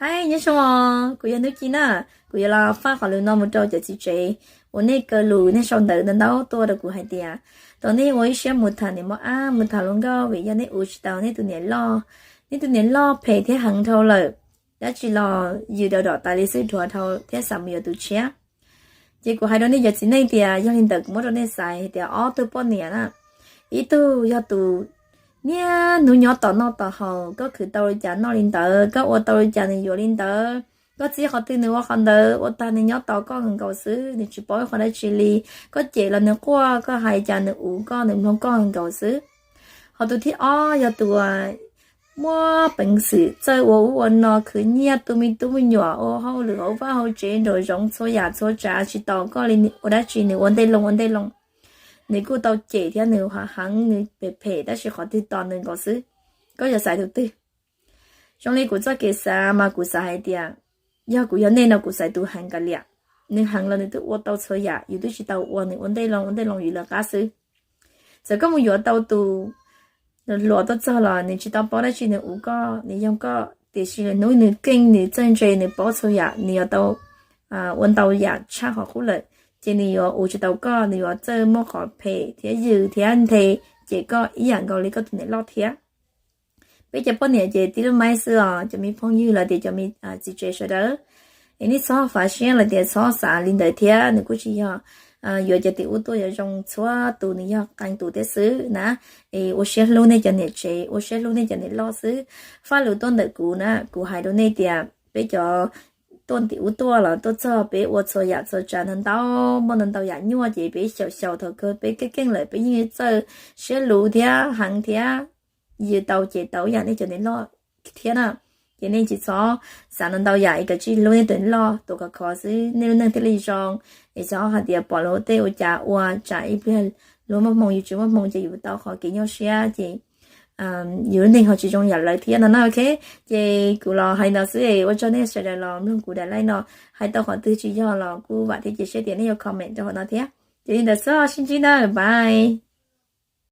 Hi, nyob zoo os, kuv yog Hnub Ci na. Kuv yuav los faj qhov lus no mus rau cov txiv tsev uas nej kaw lus nej sau ntawv ntau ntau tuaj rau kuv hais tias, tau nej ua ib siab mus tham niam mos ab, mus tham hluas nkauj vim yog nej ua tsis tau nej tus niam loj. Nej tus niam loj phem thiab heev dhau lawm, dab tsi los yws dav dom tas li xwb, dhuav dhau thiab xav mus yuav tus tshiab. Ces kuv hais rau nej cov txiv neej tias yog li ntawd kuv muab rau nej xaiv hais tias ob tug poj niam na, ib tug yog tus niaj hnub nyob tos noj tos haus, koj khwv tau li cas noj li ntawd, koj ua tau li cas nws yuav li ntawd, koj txib qhov twg nws ua qhov ntawd, ua tag nws nyob tos koj nkaus xwb, nws tsis paub ib qho dab tsi li. Koj cem los nws quaj, koj hais cas nws uv koj, nws mloog koj nkaus xwb. Ho tus thib ob yog tus muaj peev xwm txawj ua ub ua no, khwv nyiaj, tu me tub me nyuam, ua hauj lwm hauv vaj hauv tsev, nraum zoov txhua yam txhua tsav, tsis tos koj li, ua dab tsi nws ua ntej loo ua ntej loo. Nws kuj tau cem thiab nws heev, nws phem phem, tab sis qhov twg tos nws nkaus xwb. Koj yuav xaiv tus twg? Zoo li kuv txoj kev xav mas kuv xav hais tias, yog kuv yog nej no kuv xaiv tus heev kav liam. Nws heev los nws twb ua tau txhua yam, yus twb tsis tau ua, nws ua ntej loo ua ntej loo yus lawv qab xwb. Txawm koj mus yuav tau tus hluas tuaj txog los nws tsis tau paub dab tsi, nws uv koj, nws yoog koj, tiam sis lwm hnub nws keej, nws txawj ntse, nws paub txhua yam, nws yuav tau ua ntau yam tshaj qhov qub lawm, ces nws yuav uv tsis tau koj, nws yuav txawj muaj qhov phem thiab yws thiab nthe, ces koj ib yam nkaus li koj tus niam loj thiab. Peb cov poj niam ces tib lub maib xwb os, cov me phooj ywg los tias cov me txiv tsev sawv daws, es nej txhob fav siab los tias txhob xav li ntawd thiab, nws kuj tsis yog yuav cov tim ub tuaj yuav zoo txhua tus, nws yog qee tus thiab xwb na. Es ua siab hlub nej cov niam tsev, ua siab hlub nej cov niam loj xwb. Faj lus tuaj ntawm kuv na, kuv hais rau nej tias peb cov tuaj tim ub tuaj los tuaj txog peb ua txhua yam txhua tsav ntau ntau, muaj ntau ntau yam nyuaj, ces peb xyaum xyaum thaum kawg peb keej keej lawm peb yeej txawj siab luv thiab heev thiab yws tau cem tau ib yam nej cov niam loj thiab na. Ces nej tsis txhob xav ntau ntau yam, es kav tsij hlub nej tus niam loj tuav khov khov xwb, nej lub neej thiaj li zoo. Es txhob hais tias pom luag tej ua cas ua tsam ib pliag luag muaj hmoo yus tsis muaj hmoo ces yus tau qhov kev nyuaj siab ces yus lub neej ho tsis zoo yam lawv thiab no na. Ok, ces kuv los hais no xwb, ua tsaug nej sawv daws los mloog kuv daim live no. Hais tau qhov twg tsis yog los kuj vam thiab cia siab tias nej yuav comment rau hauv no thiab. Ces li ntawd xwb, sib ntsib na, bye.